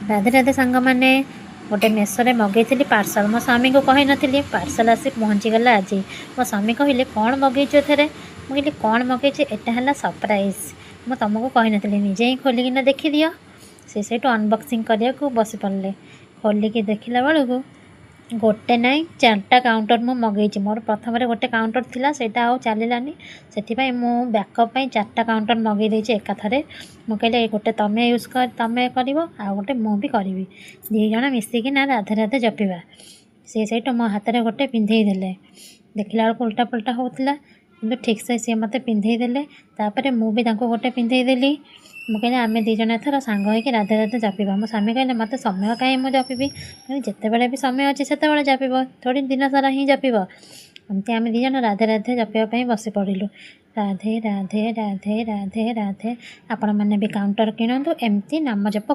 ରାଧେ ରାଧେ ସାଙ୍ଗମାନେ, ଗୋଟେ ମେସୋରେ ମଗେଇଥିଲି ପାର୍ସଲ୍। ମୋ ସ୍ୱାମୀଙ୍କୁ କହିନଥିଲି। ପାର୍ସଲ୍ ଆସି ପହଞ୍ଚିଗଲା ଆଜି। ମୋ ସ୍ୱାମୀ କହିଲେ, "କ'ଣ ମଗେଇଛୁ ଏଥିରେ?" ମୁଁ କହିଲି, "କ'ଣ ମଗେଇଛି? ଏଇଟା ହେଲା ସରପ୍ରାଇଜ୍। ମୁଁ ତୁମକୁ କହିନଥିଲି, ନିଜେ ହିଁ ଖୋଲିକିନା ଦେଖିଦିଅ।" ସେ ସେଇଠୁ ଅନବକ୍ସିଂ କରିବାକୁ ବସି ପଡ଼ିଲେ। ଖୋଲିକି ଦେଖିଲା ବେଳକୁ ଗୋଟେ ନାହିଁ, ଚାରିଟା କାଉଣ୍ଟର ମୁଁ ମଗେଇଛି। ମୋର ପ୍ରଥମରେ ଗୋଟେ କାଉଣ୍ଟର ଥିଲା, ସେଇଟା ଆଉ ଚାଲିଲାନି। ସେଥିପାଇଁ ମୁଁ ବ୍ୟାକଅପ୍ ପାଇଁ ଚାରିଟା କାଉଣ୍ଟର ମଗେଇ ଦେଇଛି ଏକାଥରେ। ମୁଁ କହିଲି, ଗୋଟେ ତମେ ୟୁଜ୍ କର, ତମେ କରିବ, ଆଉ ଗୋଟେ ମୁଁ ବି କରିବି। ଦୁଇ ଜଣ ମିଶିକିନା ରାଧେ ରାଧେ ଜପିବା। ସିଏ ସେଇଠୁ ମୋ ହାତରେ ଗୋଟେ ପିନ୍ଧେଇ ଦେଲେ। ଦେଖିଲା ବେଳକୁ ଉଲ୍ଟା ପୁଲ୍ଟା ହେଉଥିଲା, କିନ୍ତୁ ଠିକ୍ସେ ସିଏ ମୋତେ ପିନ୍ଧେଇ ଦେଲେ। ତାପରେ ମୁଁ ବି ତାଙ୍କୁ ଗୋଟେ ପିନ୍ଧେଇ ଦେଲି। ମୁଁ କହିଲି, ଆମେ ଦୁଇ ଜଣ ଏଥର ସାଙ୍ଗ ହେଇକି ରାଧେ ରାଧେ ଜପିବା। ମୋ ସ୍ୱାମୀ କହିଲେ, "ମୋତେ ସମୟ କାହିଁ, ମୁଁ ଜପିବି?" କହିଲି, "ଯେତେବେଳେ ବି ସମୟ ଅଛି, ସେତେବେଳେ ଜପିବ। ଥୋଡ଼ି ଦିନ ସାରା ହିଁ ଜପିବ?" ଏମିତି ଆମେ ଦୁଇ ଜଣ ରାଧେ ରାଧେ ଜପିବା ପାଇଁ ବସି ପଡ଼ିଲୁ। ରାଧେ ରାଧେ ରାଧେ ରାଧେ ରାଧେ। ଆପଣମାନେ ବି କାଉଣ୍ଟର କିଣନ୍ତୁ, ଏମିତି ନାମ ଜପ।